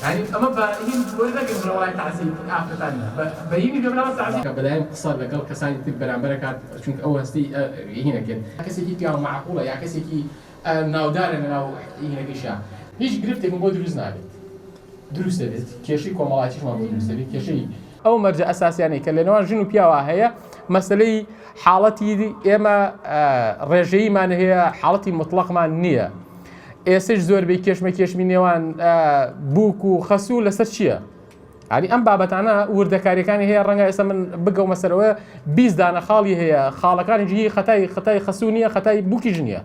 یانی ئەمە بە هین وەرنەگرن بڵێن وەڵای تەعزیب ئافرەتان بە بە هینی بێ بەڵام تەعزیب کە بەدایم قسە لەگەڵ کەسانی تر بەرامبەر ئەکات چونکە ئەو هەستەی هینەکرد. کەسێکی پیاو مەعقوڵە یا کەسێکی ناودارە لەناو هینەکەیشا هیچ گرفتێکم بۆ دروست نابێت دروست دەبێت کێشەی کۆمەڵایەتیشمان بۆ دروست دەبێت کێشەی ئەو مەرجە ئەساسیانەی کە لەنێوان ژن و پیاوە هەیە مەسلەی حاڵەتی ئێمە ڕێژەییمان هەیە حاڵەتی مطلقمان نییە ئێسش زۆربەی کێشمە کێشمی نێوان بووک و خەسوو لەسەر چییە؟ ینی ئەم بابەتانە وردەکاریەکانی هەیە ڕەنگە ئێستا من بگەومە سەرەوە 20 دانە خاڵی هەیە خاڵەکانی جی خەتای خەتای خەسوو نییە خەتای بووکیش نییە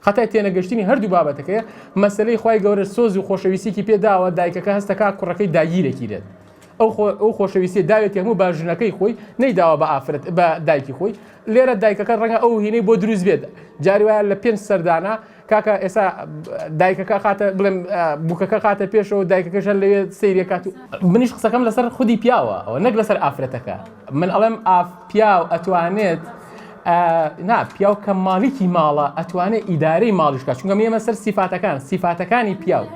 خەتای تێنەگەشتنی هەردوو بابەتەکەیە مەسلەی خوای گەورە سۆز و خۆشەویستیکی پێداوە دایکەکە هەستەکا کوڕەکەی داگیرەکیرێت ئەو ئەو خۆشەویستیە داوێتی هەموو بە ژنەکەی خۆی نەیداوە بە ئافرەت بە دایکی خۆی لێرە دایکەکە ڕەنگە ئەو هینەی بۆ دروست بێت جاری وایە لە پێنج سەردانە کاکە ئێستا دایکەکە خاتە بڵێم بووکەکە خاتە پێشەوە دایکەکەش هەر لەوێ سەیرێکات و منیش قسەکەم لەسەر خودی پیاوە ئەوە نەک لەسەر ئافرەتەکە من ئەڵێم ئاف پیاو ئەتوانێت نا پیاو کە مالیکی ماڵە ئەتوانێت ئیدارەی ماڵیش بکات چونکە ئێمە سەر سیفاتەکان سیفاتەکانی پیاو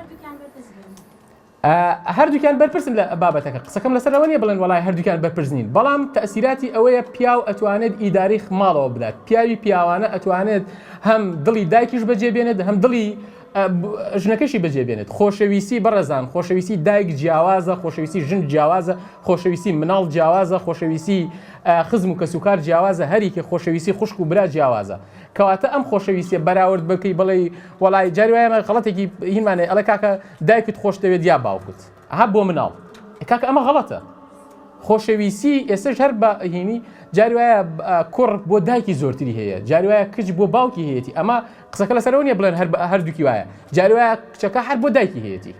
هەردووکیان بەرپرسن لە بابەتەکە قسەکەم لەسەر ئەوە نیە بڵێن وەڵای هەردووکیان بەرپرس نین بەڵام تەسیراتی ئەوەیە پیاو ئەتوانێت ئیداری ماڵەوە بدات پیاوی پیاوانە ئەتوانێت هەم دڵی دایکیش بەجێ بێنێت هەم دڵی ژنەکەشی بەجێ بێنێت خۆشەویستی بەڕێزان خۆشەویستی دایک جیاوازە خۆشەویستی ژن جیاوازە خۆشەویستی مناڵ جیاوازە خۆشەویستی خزم و کەسوکار جیاوازە هەریکە خۆشەویستی خوشک و برا جیاوازە کەواتە ئەم خۆشەویستیە بەراورد بکەی بڵێی وەڵای جاری وایە ئەمە غەڵەتێکی هینمان هەیە ئەڵێ کاکە دایکت خۆش دەوێت یا باوکت ئەها بۆ مناڵ کاکە ئەمە غەڵەتە خۆشەویستی ئێستش هەر بە هینی جاری وایە کوڕ بۆ دایکی زۆرتری هەیە جاری وایە کچ بۆ باوکی هەیەی ئەمە قسەکە لەسەرەوە نیە بڵێن هەر هەردووکی وایە جاری وایە کچەکە هەر بۆ دایکی هەیەی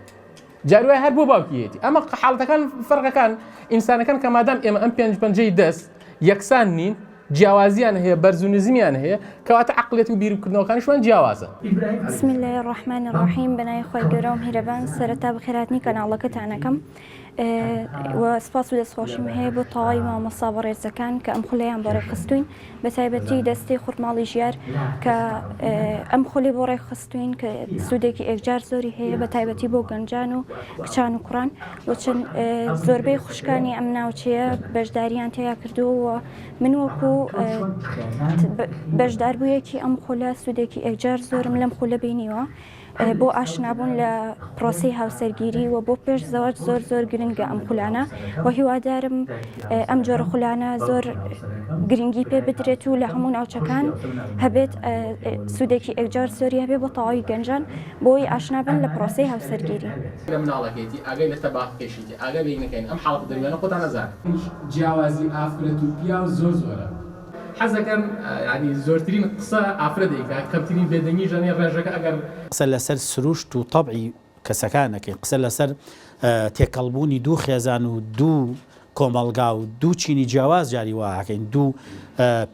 جاری وایە هەر بۆ باوکی هەیەی ئەمە حاڵەتەکان فەرقەکان ئینسانەکان کە مادام ئێمە ئەم پێنج پەنجەی دەست یەکسان نین جیاوازیان هەیە بەرز و نزمیان هەیە کەواتە عەقڵیەت و بیرکردنەوەکانیشمان جیاوازە. بسم اللە الرحمن الرحیم بەناوی خوای گەورە و میهرەبان سەرەتا بەخێرهاتنی کەناڵەکەتان ئەکەم و سپاس و دەستخۆشیم هەیە بۆ تەواوی مامۆستا بەڕێزەکان کە ئەم خولەیان بۆ ڕێکخستوین بە تایبەتی دەستەی خورماڵی ژیار کە ئەم خولی بۆ ڕێکخستوین کە سوودێکی ئێکجار زۆری هەیە بە تایبەتی بۆ گەنجان و کچان و کوڕان و چەند زۆربەی خوشکانی ئەم ناوچەیە بەشداریان تیا کردووە و من وەکو بەشداربوویەکی ئەم خولە سوودێکی ئێکجار زۆرم لەم خولە بینیوە بۆ ئاشنابوون لە پرۆسی هاوسەرگیری و بۆ پێش زەواج زۆر زۆر گرنگە ئەم خولانە و هیوادارم ئەم جۆرە خولانە زۆر گرنگی پێ بدرێت و لە هەموو ناوچەکان هەبێت سوودێکی ئێکجار زۆری هەبێ بۆ تەواوی گەنجان بۆی ئاشنا بن لە پرۆسەی هاوسەرگیری. لە مناڵەکەیتی ئاگای لە تەباخەکەیشیتی ئاگای لە ینەکەین ئەم حاڵەتە دەروونیانە خۆتان ئەزانن. جیاوازی ئافرەت و پیاو زۆر زۆرە. حەزەکەم یانی زۆرترین قسە ئافرەت ئەیکا کەمترین بێدەنگی ژەنێ ڕێژەکە ئەگەر. قسە لەسەر سروشت و تەبعی کەسەکان ئەکەین، قسە لەسەر تێکەڵبوونی دوو خێزان و دوو کۆمەڵگا و دوو چینی جیاواز جاری وا ئەکەین، دوو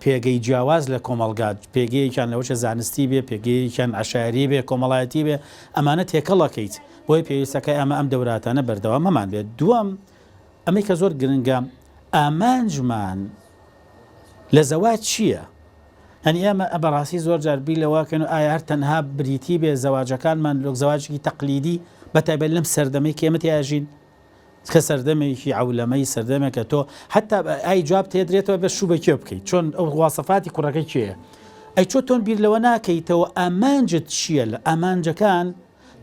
پێگەی جیاواز لە کۆمەڵگا، پێگەیەکیان لەوەچە زانستی بێ، پێگەیەکیان عەشایەری بێ، کۆمەڵایەتی بێ، ئەمانە تێکەڵ ئەکەیت، بۆیە پێویستەکە ئێمە ئەم دەوراتانە بەردەوام هەمان بێت. دووەم، ئەمەی کە زۆر گرنگە، ئامانجمان لە زەواج چییە؟ یانی ئێمە بەڕاستی زۆر جار بیر لەوە کەین و ئایا هەر تەنها بریتی بێ زەواجەکانمان لۆک زەواجێکی تەقلیدی بە تایبەت لەم سەردەمەی کە ئێمە تیا ژین کە سەردەمێکی عەولەمەی سەردەمێکە تۆ حتا ئای جواب تێدرێتەوە بە شوو بە کێ بکەیت چۆن ئەو واسەفاتی کوڕەکە کێیە ئەی چۆ تۆن بیر لەوە ناکەیتەوە ئامانجت چییە لە ئامانجەکان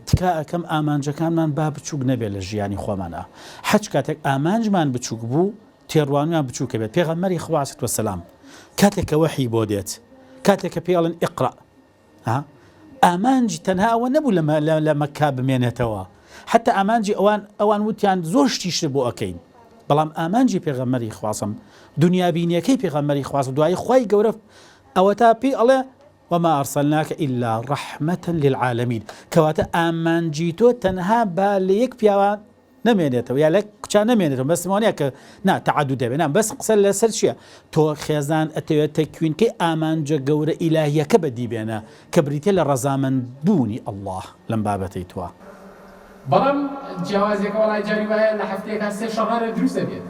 تکا ئەکەم ئامانجەکانمان با بچووک نەبێت لە ژیانی خۆمانە حەج کاتێک ئامانجمان بچووک بوو تێڕوانیان بچووکە بێت پێغەمبەری خوا علیە وسلام کاتێک کە وەحی بۆ دێت کاتێک کە پێی ئەڵێن اقرا ئامانجی تەنها ئەوە نەبوو لە مەکە بمێنێتەوە حتا ئامانجی ئەوان ئەوان وتیان زۆر شتیشتر بۆ ئەەکەین بەڵام ئامانجی پێغەمبەری خواسم دنیابینیەکەی پێغەمبەری خواست دوایی خوای گەورە ئەوە تا پێی ئەڵێ وما أرسلناك إلا رحمة للعالمين کەواتە ئامانجی تۆ تەنها با لە یەک پیاوان نەمێنێتەوە یا لە کچا نەمێنێتەوە بەس وانە کە نا تەعەدود دەبێ نا بەس قسە لەسەر چییە تۆ خێزان ئەتەوێت تەکوینکەی ئامانجە گەورە ئیلاهیەکە بەدی بێنە کە بریتە لە ڕەزامەند بوونی اللە لەم بابەتەی تۆ. بەڵام جیاوازیەکە وەڵای جاری وایە لە هەفتەیەکا سێ شەڕ هەر دروست ئەبێت.